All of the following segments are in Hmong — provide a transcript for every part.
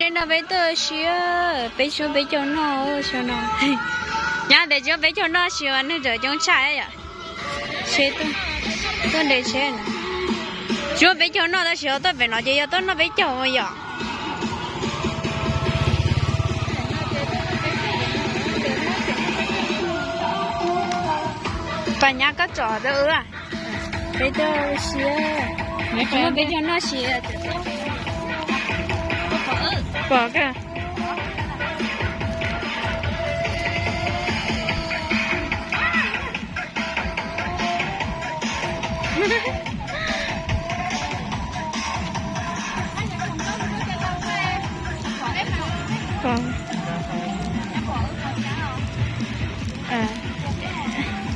No peb tuaj siab, peb tsis muaj peb caug noj xyoo no. Nyab tias tsis muaj peb caug noj siv mas neeg tseem coob tshaj yom. Tuaj nres tsheb na. Tsis muaj peb caug noj tab sis ho tuaj pem no ces yog tuaj noj peb caug yom. Pas nyab koj tsom rau wb. Peb tuaj siab, tsis muaj peb caug noj siv. Pom kawg.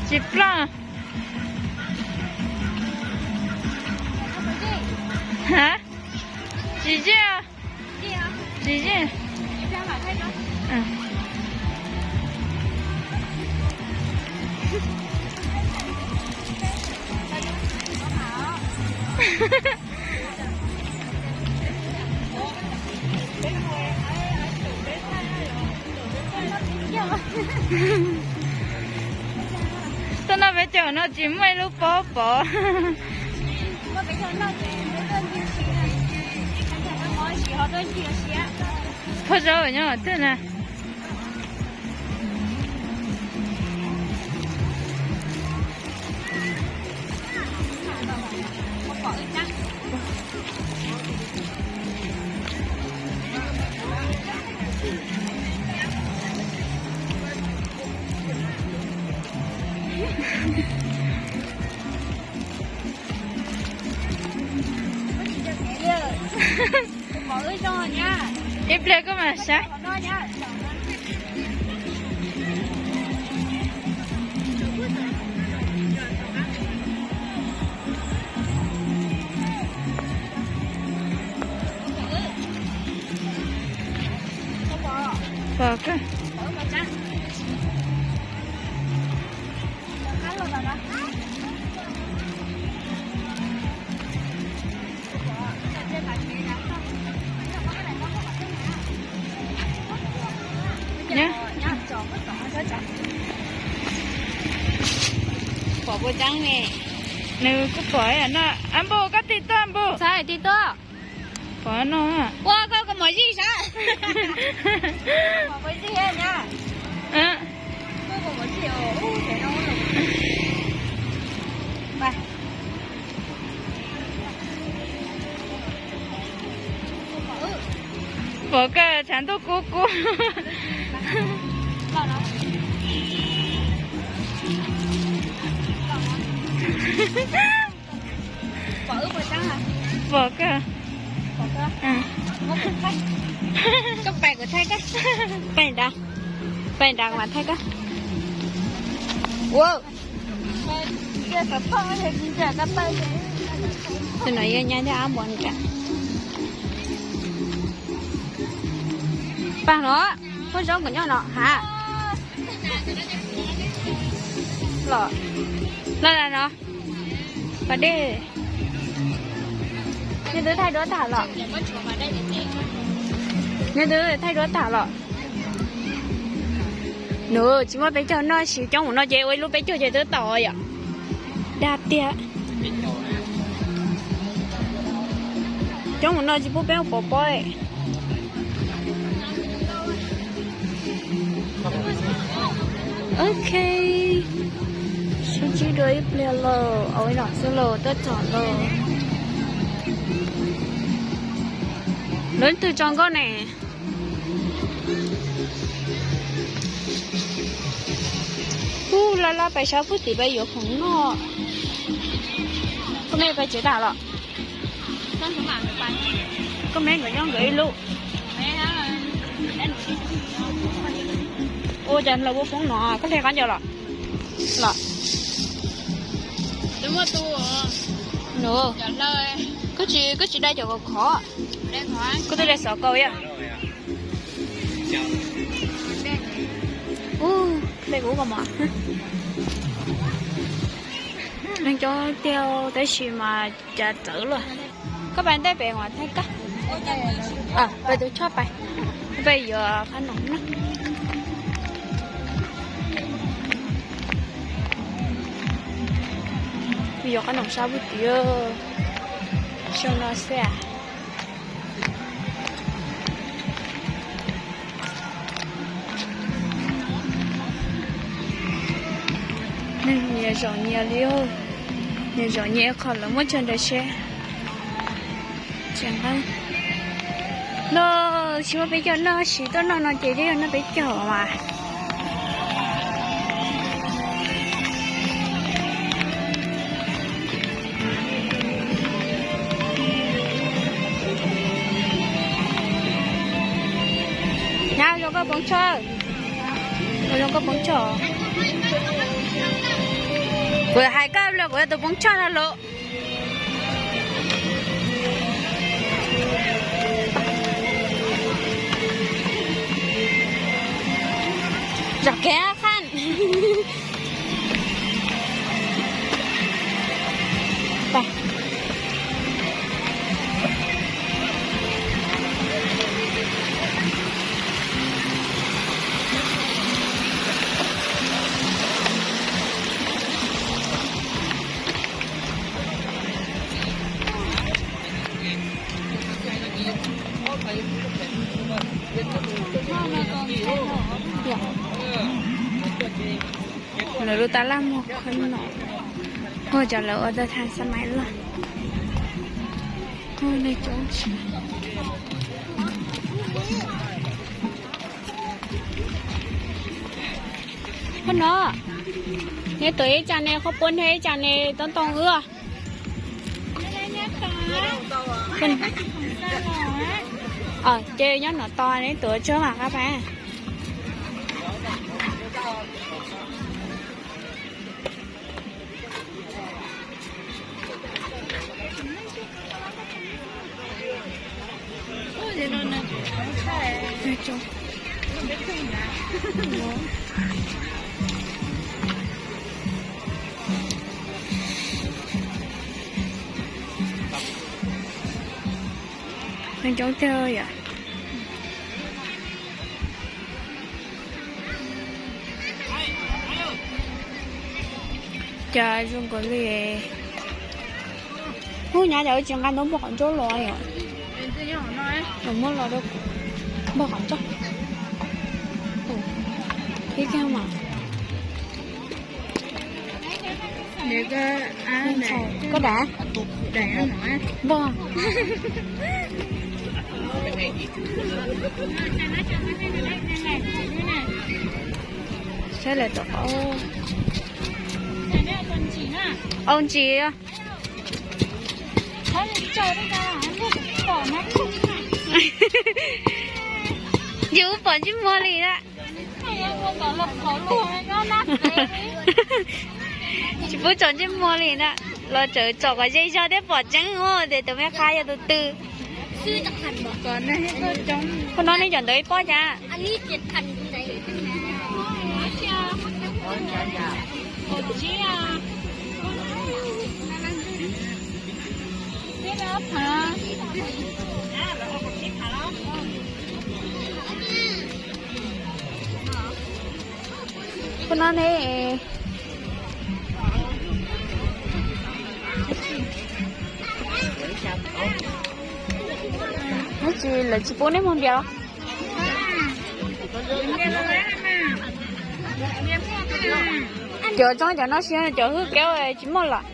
Tsis ploj. Tsis zij. Tsis zij. Tuaj noj peb caug no tsis muaj ib lub pob pov. Phoj zaub nyob twg na. Ib pliag koj mam saib. Pom kawg. Pom puas tseeb ne? Nws kuj pom no. Ab npus, koj tig tuaj npus. Xav tig tuaj. Pom no. Ua koj kos mom zij sav. Pom kawg, tshav ntuj kub kub. Pom kawg. Pais nrad, pais nrad mas thaij kawg. Tus no yog nyab thiab ab npus nrad. Pag no, phoj zaub kuv nyob no ha. Los, los no. Pas dej. Nws twb thaij duab tag los. Nws twb thaij duab tag los. Nws tsis muaj peb caug noj siv, coob mus no ces ua ib lub peb caug ces twb tau yom. Dag tiag. Coob mus no tsis pub peb ua pov pob. Ok, sib ntsib dua ib pliag lauj, au ib los xwb lauj, tuaj txog lauj. Lawv twg tso nkauj ne? Ub, laj laj pais sab pug tim peb yuav khoom noj. Koj me pais tsev tas los? Koj me nkawd nyob nkawd ib lub. Ua cas los ua foob no, koj hle qab ncaws los? Los. Koj tsis, koj tsis dai cov khov khov. Koj twb dai xov kaus yom. Ub, dai kuv koj mos. Neeg coob tiag tab sis mas cas txawv luaj. Koj pais ntej pem mas thaij kab. Pais tus choj pais, peb yuav qab noom na. Peb yuav qab noom sab pug tim xyoo no xwb. Nyias zaum nyias li, nyias zaum nyias qhov lawv muab tso ntawd seb. No, tsis muaj peb caug noj, siv tuaj noj no ces twb yog noj peb caug mas. Nyab, zoo koj poob tshoj, zoo koj poob tshoj. Kuv hais koj los kuv yog tus poob tshoj no los. Zom kev qhaj. Lawv lub tab laj muag kho no, muag cov lawv ua tau thaj xab maiv loj. Koj no, neb tuav ib tsam ne, koj puab neb ib tsam ne, toob toob wb. Ces nyob no tos neb tuav tsuag mam qab pais. Neeg coob tiag yom. Cas zoo nkaus li. Ub, nyab, cas wb tsis nqa ntaub npog qhov ncauj los yom? Muab los rau kuv npog qhov ncauj. Ib kiag mas. Koj dam npog. Saib lawv tom qab. Au ntsis. Yus pom ntsej muag li na. Tsis pub tsom ntsej muag li na. Los txawm tsom kom ze zog thiab pom tseeb ua tias tus me qha yog tus twg. Koj no neb cov ntawd ib pob cas? Koj no ne. Neb tsis, lawv tsis pub neb muag npias los? Cov tsob cov no siab, cov hwj kev tsis muaj los.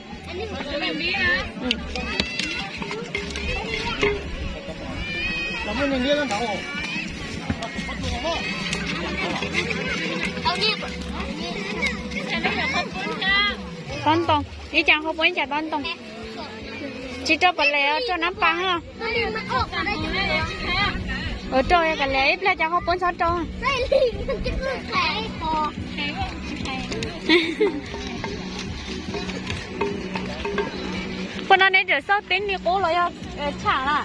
Tob ntoo, ib co qhov puab ib co tob ntoo. Tsis rau pas les, rau nab pas os. Rau pas les ib pliag cas qhov puab txhob rau. Puag no neb tseem xauj teb li qub los yog tshaj na?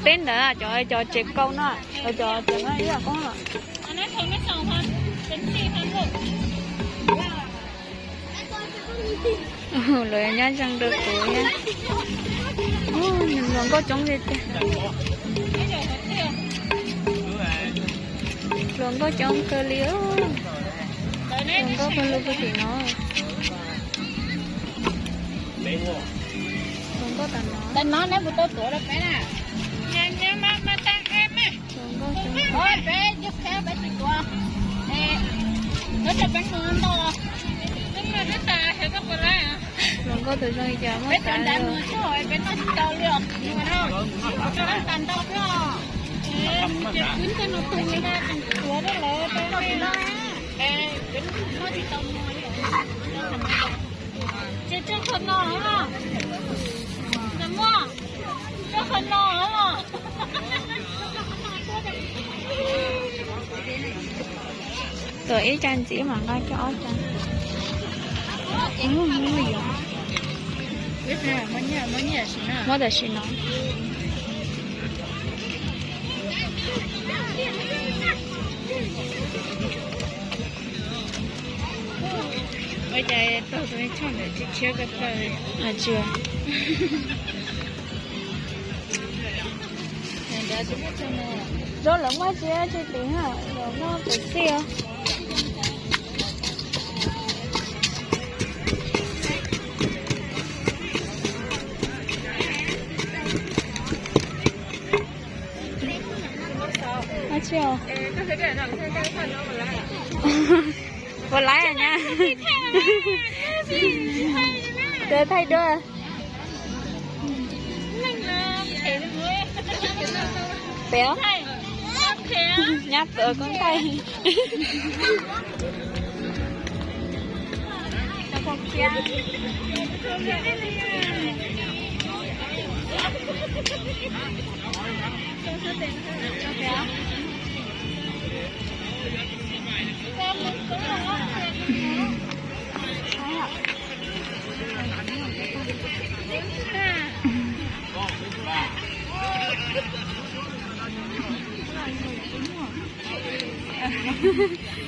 Teb ntawd cov, cov tsev kaus no, cov tsev no ib yam qub los. Lawv nyob zoo rau kuv thiab. Hluas nkauj coob li tiag. Hluas nkauj coob kawg li. Hluas nkauj pawg lug puag tim no. Hluas nkauj tas no. Hluas nkauj coob. Hluas nkauj tus zoo li cas muab tas li. Tuav ib co ntxiv mas nqa coj ob co. Muab tam sim no. Ua cas tau tus neeg tshooj ntawd tsis khiav ko taw li. Tsis. Zaub lawv muaj tsis tsis tim, lawv muaj pem txij os. Ua tsis os. Puas laib nyab? Tes thaij dua. Pem, nyab txawv koob thaij.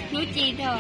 Hnub ci rau.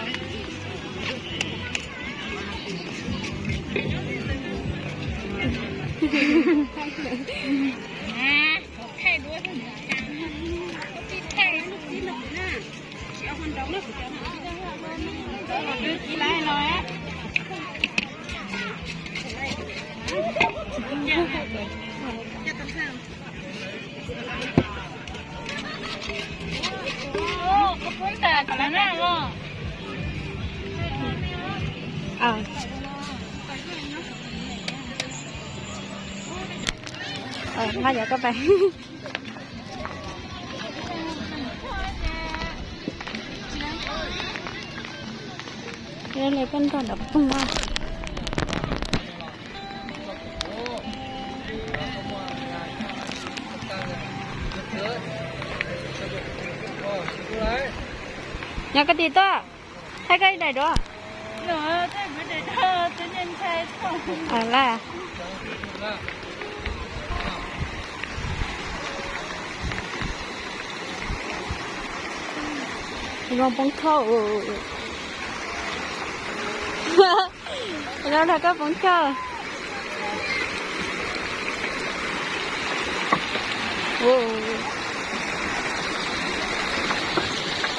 Nqa cov koj pais. Le koj nrog nram pog. Nyob koj tig tuaj, thaij koj ib daim duab. Laj. Zoo poob thauj. Zoo nrog koj poob thauj.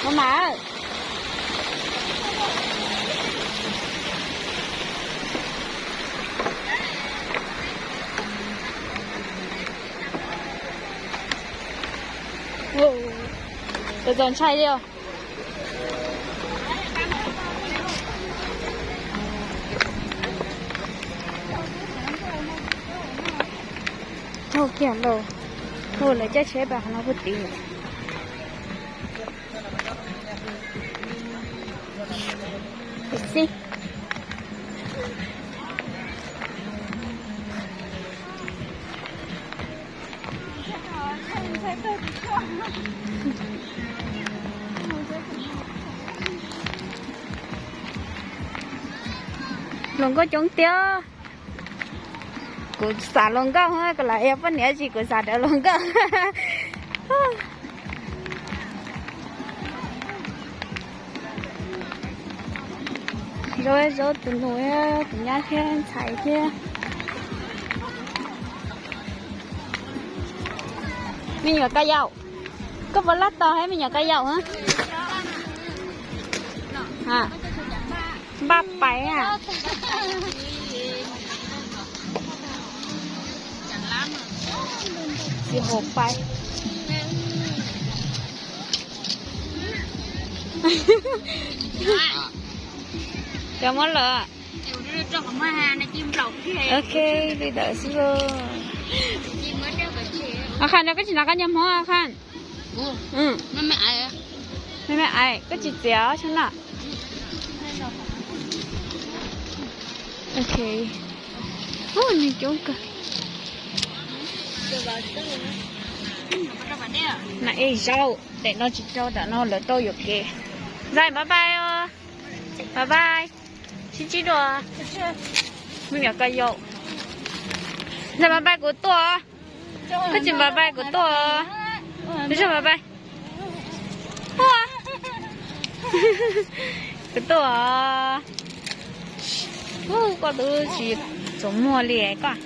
Ua mas. Txaus ntshai li os. Thaum kiag los, hu lawv caij tsheb pab hov no puag tid. Xib. Hluas nkauj coob tiag. Kuv xav hluas nkauj, kuv lam yog poj niam tsis kuv xav rawv hluas nkauj. Zaub, zaub tus nus, tus nyab thiab ntxhais thiab. Me nyuam ka yaum, koj puas lab tos hais me nyuam ka yaum? Npaj pais a. Txiv hauv pais. Cov muab lawm. Ok, li ntawd xwb lauj. Ho Khaj no koj tsis noj qab nyob Hmoob Khaj? Me me ais, koj tsis txiav xyoo na. Ok. Ub, neeg coob kawg. Na ej zaub, ntawm no tsis rau, ntawm no lawv tau yuam kev. Zais, bye bye os. Bye bye. Sib ntsib dua. Me nyuam ka yaum. Zais, bye bye kuv tuaj. Koj tsis bye bye kuv tuaj. Zais, bye bye. Kuv tuaj. Ub, koj twb tsis txuas muag li koj.